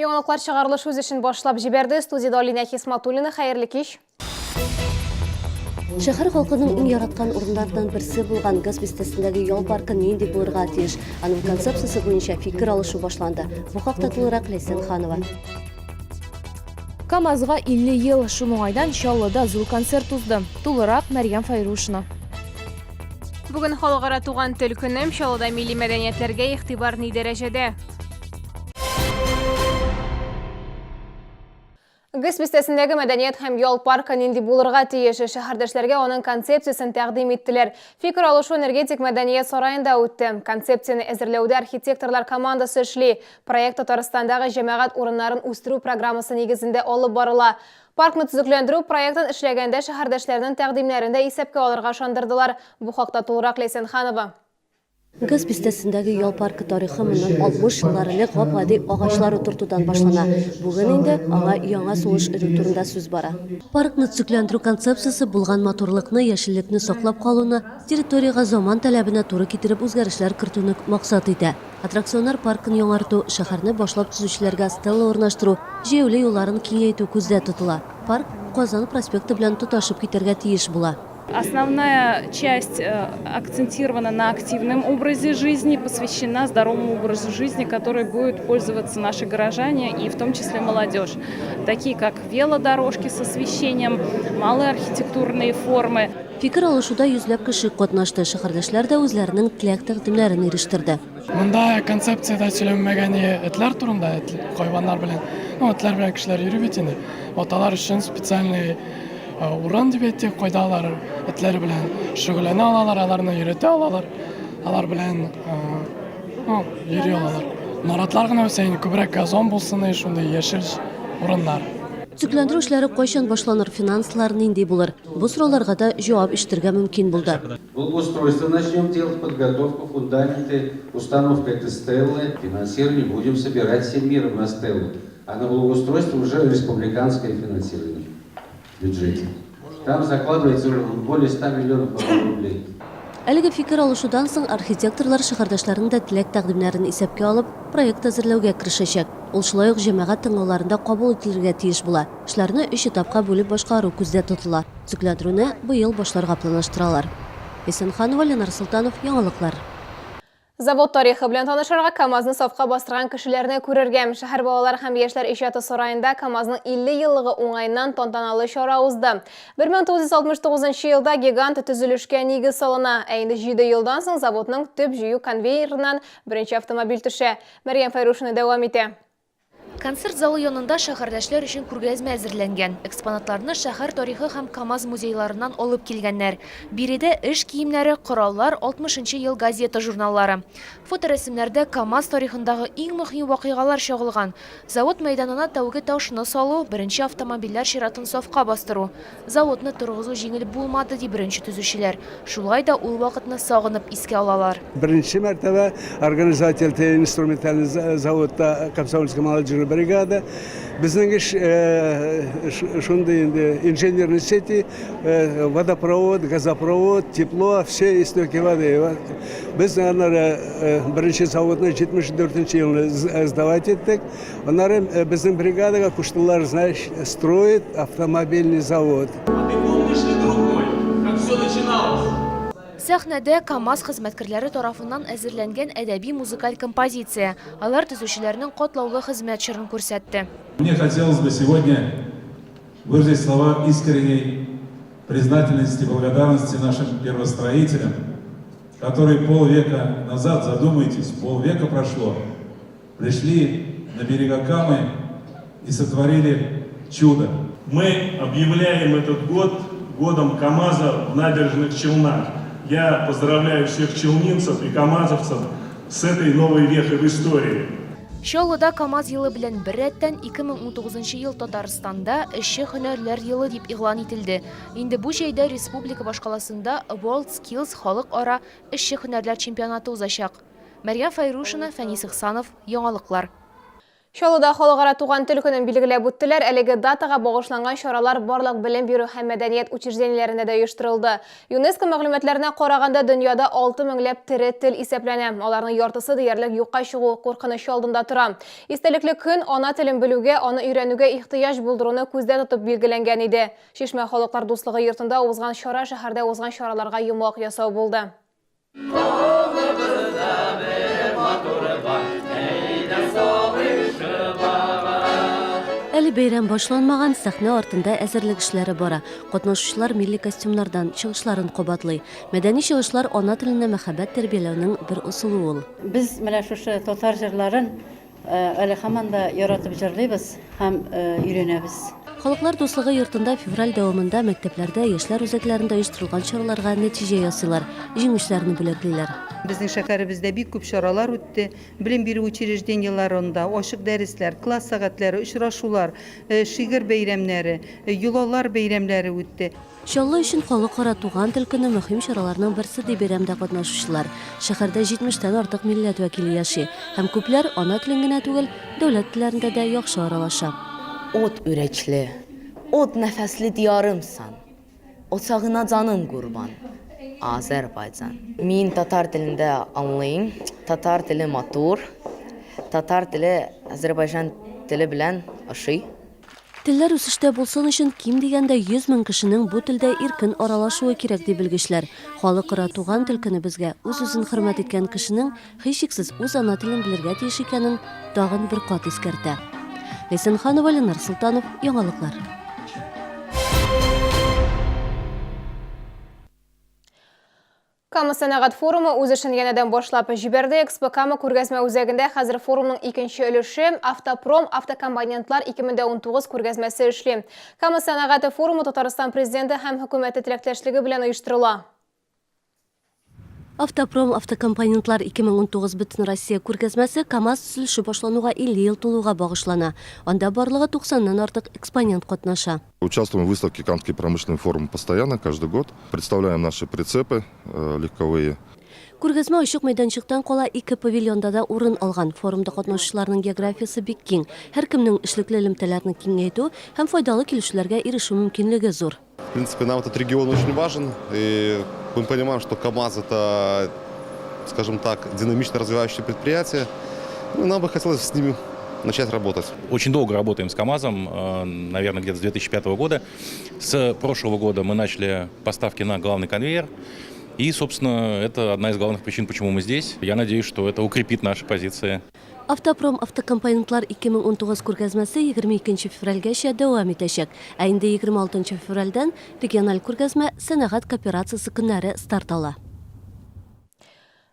Яңалыклар чыгарылыш үз эшен башлап җибәрде. Студиядә Алинә Хисматуллина. Хәерле кич. Шәһәр халкының иң яраткан урыннарыннан берсе булган Газ бистәсендәге ял паркы нинди булырга тиеш? Аның концепциясе буенча фикер алышу башланды. Бу хакта тулырак Ләйсән Ханова. КАМАЗга 50 ел, шул уңайдан Чаллыда зур концерт узды. Тулырак Мәрьям Файрушина. Бүген халыкара туган тел көне, Чаллыда милли мәдәниятләргә игътибар ни дәрәҗәдә? ГЭС бистәсендәге мәдәният һәм ял паркы нинди булырга тиеш? Шәһәрдәшләргә аның концепциясен тәкъдим иттеләр. Фикер алышу Энергетик мәдәният сараенда үтте. Концепцияне әзерләүдә архитекторлар командасы эшли. Проект Татарстандагы җәмәгать урыннарын үстерү программасы нигезендә алып барыла. Паркны төзекләндерү проектын эшләгәндә шәһәрдәшләрнең тәкъдимнәрен дә исәпкә алырга ышандырдылар. Бу хакта тулырак Ләйсән Ханова. ГЭС бистәсендәге ял паркы тарихы моннан 60 еллар элек гап-гади агачлар утыртудан башлана. Бүген инде аңа яңа сулыш өрү турында сүз бара. Паркны төзекләндерү концепциясе булган матурлыкны, яшеллекне саклап калуны, территориягә заман таләбенә туры китереп үзгәрешләр кертүне максат итә. Аттракционнар паркын яңарту, шәһәрне башлап төзүчеләргә стелла урнаштыру, җәяүле юлларын киңәйтү күздә тотыла. Парк Казан проспекты белән тоташып китәргә тиеш була. Основная часть э, акцентирована на активном образе жизни, посвящена здоровому образу жизни, который будет пользоваться наши горожане и в том числе молодежь. Такие как велодорожки с освещением, малые архитектурные формы. Фикер алышуда йөзләп кеше катнашты, шәһәрдәшләр дә үзләренең теләк-тәкъдимнәрен ирештерде. Монда концепциядә сөйләнмәгән этләр турында, эт, хайваннар белән, ну, этләр белән кешеләр йөри бит инде. Вот алар өчен специальный Урын дип әйтик, кайда алар этләр белән шөгыльләнә алалар, аларны йөрәтә алалар, алар белән ну, йөри алалар. Наратлар гына үсә, инде күбрәк газон булсын, и шундый яшел урыннар. Төзекләндерү эшләре кайчан башланыр, финанслар нинди булыр? Бу сорауларга да җавап ишетергә мөмкин булды. Благоустройство начнем делать, подготовку, фундаменты, установка этой стеллы, финансирование будем собирать всем миром на стеллу, а на благоустройство уже республиканское финансирование. бюджете. Там закладывается уже более 100 миллионов рублей. Әлеге фикер алышудан соң архитекторлар шәһәрдәшләрнең дә теләк-тәкъдимнәрен исәпкә алып, проект әзерләүгә керешәчәк. Ул шулай ук җәмәгать тыңлауларында кабул ителергә тиеш була. Эшләрне өч этапка бүлеп башкару күздә тотыла. Төзекләндерүне быел башларга планлаштыралар. Исәнханова, Ленар Солтанов, Яңалыклар. Завод тарихы белән танышырга, КАМАЗны сафка бастырган кешеләрне күрергә. Шәһәр балалар һәм яшьләр иҗаты сараенда КАМАЗның 50 еллыгы уңаеннан тантаналы чара узды. 1969 елда гигант төзелешкә нигез салына, ә инде җиде елдан соң заводның төп җыю конвейерыннан беренче автомобиль төшә. Мәрьям Фәйрушина дәвам итә. Концерт залы янында шәһәрдәшләр өчен күргәзмә әзерләнгән. Экспонатларны шәһәр тарихы һәм КАМАЗ музейларыннан алып килгәннәр. Биредә эш киемнәре, кораллар, 60 нчы ел газета-журналлары. Фоторәсемнәрдә КАМАЗ тарихындагы иң мөһим вакыйгалар чагылган. Завод мәйданына тәүге ташны салу, беренче автомобильләр чиратын сафка бастыру. Заводны торгызу җиңел булмады, ди беренче төзүчеләр. Шулай да ул вакытны сагынып искә алалар. Беренче мәртәбә организовать итте инструментальный заводта комсомольская молодежная бригада. Безнең эш шундый инде инженерные сети, водопровод, газопровод, тепло, все истоки воды. Без аннары беренче заводны 74 нче елны сдавать иттек. Аннары э, безнең бригадага куштылар, знаешь, строит автомобильный завод. А ты помнишь ли, друг мой, как все начиналось? Сәхнәдә КАМАЗ хезмәткәрләре тарафыннан әзерләнгән әдәби-музыкаль композиция. Алар төзүчеләрнең катлаулы хезмәт чорын күрсәтте. Мне хотелось бы сегодня выразить слова искренней признательности и благодарности нашим первостроителям, которые полвека назад, задумайтесь, полвека прошло, пришли на берега Камы и сотворили чудо. Мы объявляем этот год годом КАМАЗа в набережных Челнах. Я поздравляю всех челнинцев и камазовцев с этой новой вехой в истории. Чаллыда КАМАЗ елы белән беррәттән 2019 ел Татарстанда Эшче һөнәрләр елы дип игълан ителде. Инде бу җәйдә республика башкаласында WorldSkills халыкара эшче һөнәрләр чемпионаты узачак. Мәрьям Фәйрушина, Фәнис Ихсанов, Яңалыклар. Чаллыда Халыкара туган тел көнен билгеләп үттеләр. Әлеге датага багышланган чаралар барлык белем бирү һәм мәдәният учреждениеләрендә дә оештырылды. ЮНЕСКО мәгълүматларына караганда, дөньяда 6 меңләп тере тел исәпләнә. Аларның яртысы диярлек юкка чыгу куркынычы алдында тора. Истәлекле көн ана телен белүгә, аны өйрәнүгә ихтыяҗ булдыруны күздә тотып билгеләнгән иде. Чишмә халыклар дуслыгы йортында узган чара шәһәрдә узган чараларга йомгак ясау булды. Әле бәйрәм башланмаган, сәхнә артында әзерлек эшләре бара. Катнашучылар милли костюмнардан чыгышларын кабатлый. Мәдәни чыгышлар ана теленә мәхәббәт тәрбияләүнең бер ысулы ул. Без менә шушы татар җырларын Әле һаман да яратып җырлыйбыз һәм өйрәнәбез. Халыклар дуслыгы йортында февраль дәвамында мәктәпләрдә, яшьләр үзәкләрендә оештырылган чараларга нәтиҗә ясыйлар, җиңүчеләрне бүләклиләр. Безнең шәһәребездә бик күп чаралар үтте. Белем бирү учреждениеләрендә ачык дәресләр, класс сәгатьләре, очрашулар, шигырь бәйрәмнәре, йолалар бәйрәмнәре үтте. Чаллы өчен Халыкара туган тел көне мөһим чараларның берсе, ди бәйрәмдә катнашучылар. Шәһәрдә 70 тән артык милләт вәкиле яши. Һәм күпләр ана телен генә түгел, дәүләт телләрендә дә яхшы аралаша. От үрәчле, от нәфәсле диярымсан, Отагына җаным корбан, Азәрбайҗан. Мин татар телендә аңлыйм, татар теле матур, татар теле азәрбайҗан теле белән ошый. Телләр үсештә булсын өчен ким дигәндә 100 мең кешенең бу телдә иркен аралашуы кирәк, ди белгечләр. Халыкара туган тел көне безгә үз-үзен хөрмәт иткән кешенең, һичшиксез, үз ана телен белергә тиеш икәнен тагын бер кат искәртә. Ләйсән Ханова, Ленар Солтанов, Яңалыклар. Кама сәнәгать форумы үз эшен янәдән башлап җибәрде. Экспо Кама күргәзмә үзәгендә хәзер форумның икенче өлеше Автопром автокомпонентлар 2019 күргәзмәсе эшли. Кама сәнәгате форумы Татарстан Президенты һәм Хөкүмәте теләктәшлеге белән оештырыла. Автопром автокомпонентлар 2019 Бөтенроссия күргәзмәсе КАМАЗ төзелеше башлануга 50 ел тулуга багышлана. Анда барлыгы 90 нан артык экспонент катнаша. Участвуем в выставке Камский промышленный форум постоянно, каждый год. Представляем наши прицепы э, легковые. Күргәзмә ачык мәйданчыктан кала ике павильонда да урын алган. Форумда катнашучыларның географиясе бик киң. Һәркемнең эшлекле элемтәләрне киңәйтү һәм файдалы килешүләргә ирешү мөмкинлеге зур. В принципе, нам этот регион очень важен. И мы понимаем, что КАМАЗ – это, скажем так, динамично развивающее предприятие. Ну, нам бы хотелось с ними начать работать. Очень долго работаем с КАМАЗом, э, наверное, где-то с 2005 года. С прошлого года мы начали поставки на главный конвейер. И, собственно, это одна из главных причин, почему мы здесь. Я надеюсь, что это укрепит наши позиции. Автопром автокомпонентлар 2019 күргәзмәсе 22 февральгәчә дәвам итәчәк. Ә инде 26 февральдән региональ күргәзмә Сәнәгать кооперациясе көннәре старт ала.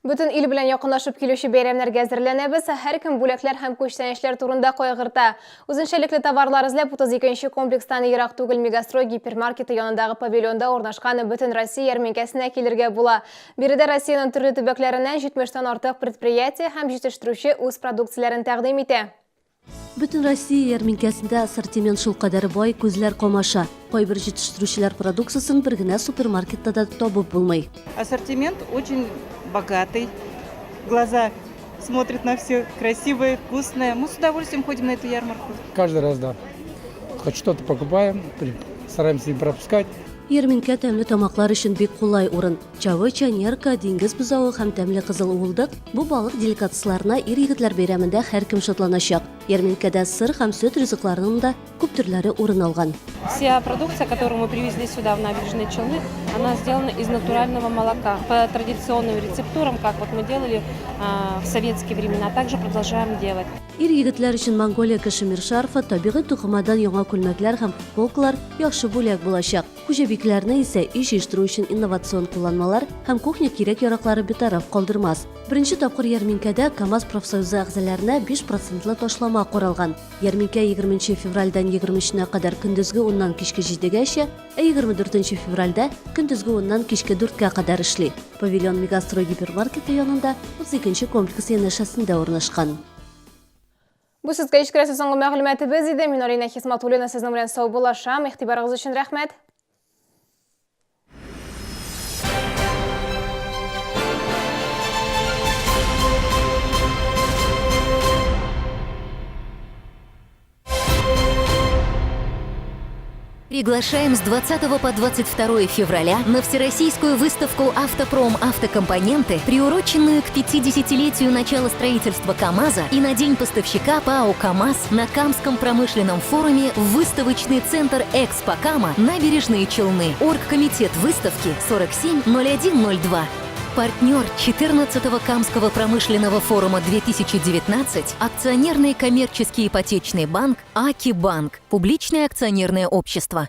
Бөтен ил белән якынлашып килүче бәйрәмнәргә әзерләнәбез. Һәркем бүләкләр һәм күчтәнәчләр турында кайгырта. Үзенчәлекле товарлар эзләп 32 нче комплекстан ерак түгел Мегастрой гипермаркеты янындагы павильонда урнашкан Бөтенроссия ярминкәсенә килергә була. Биредә Россиянең төрле төбәкләреннән 70 тән артык предприятие һәм җитештерүче үз продукцияләрен тәкъдим итә. Бөтенроссия ярминкәсендә ассортимент шулкадәр бай, күзләр камаша. Кайбер җитештерүчеләр продукциясен бер генә супермаркетта да табып булмый. Ассортимент очень богатый. Глаза смотрят на все красивое, вкусное. Мы с удовольствием ходим на эту ярмарку. Каждый раз, да. Хоть что-то покупаем, стараемся не пропускать. Ярминкә тәмле тамаклар өчен бик кулай урын. Чавыча, нерка, диңгез бозавы һәм тәмле кызыл уылдык бу балык деликатесларына ир-егетләр бәйрәмендә һәркем шатланачак. Ярминкәдә сыр һәм сөт ризыкларының да күп төрләре урын алган. Вся продукция, которую мы привезли сюда, в Набережные Челны, она сделана из натурального молока. По традиционным рецептурам, как вот мы делали в советские времена, также продолжаем делать. Ир-егетләр өчен Монголия кешемир шарфы, табигый тукымадан яңа күлмәкләр һәм футболкалар яхшы бүләк булачак. Хуҗабикәләрне исә өй җыештыру өчен инновацион кулланмалар һәм кухня кирәк-яраклары битараф калдырмас. Беренче тапкыр ярминкәдә КАМАЗ профсоюзы әгъзаларына 5 процентлы ташлама каралган. Ярминкә егерменче февральдән егерме өченә кадәр көндезге уннан кичке җидегәчә, ә егерме дүртенче февральдә көндезге уннан кичке дүрткә кадәр эшли. Павильон Мегастрой гипермаркеты янында 32 нче комплекс янәшәсендә урнашкан. Бу сезгә җиткерәсе соңгы мәгълүматыбыз иде. Мин Алина Хисматуллина сезнең белән саубуллашам. Игътибарыгыз өчен рәхмәт. Приглашаем с 20 по 22 февраля на всероссийскую выставку «Автопром. Автокомпоненты», приуроченную к 50-летию начала строительства КАМАЗа и на День поставщика ПАО «КАМАЗ» на Камском промышленном форуме в выставочный центр «Экспо Кама», Набережные Челны. Оргкомитет выставки 470102. Партнер 14-го Камского промышленного форума 2019 – акционерный коммерческий ипотечный банк «Акибанк», публичное акционерное общество.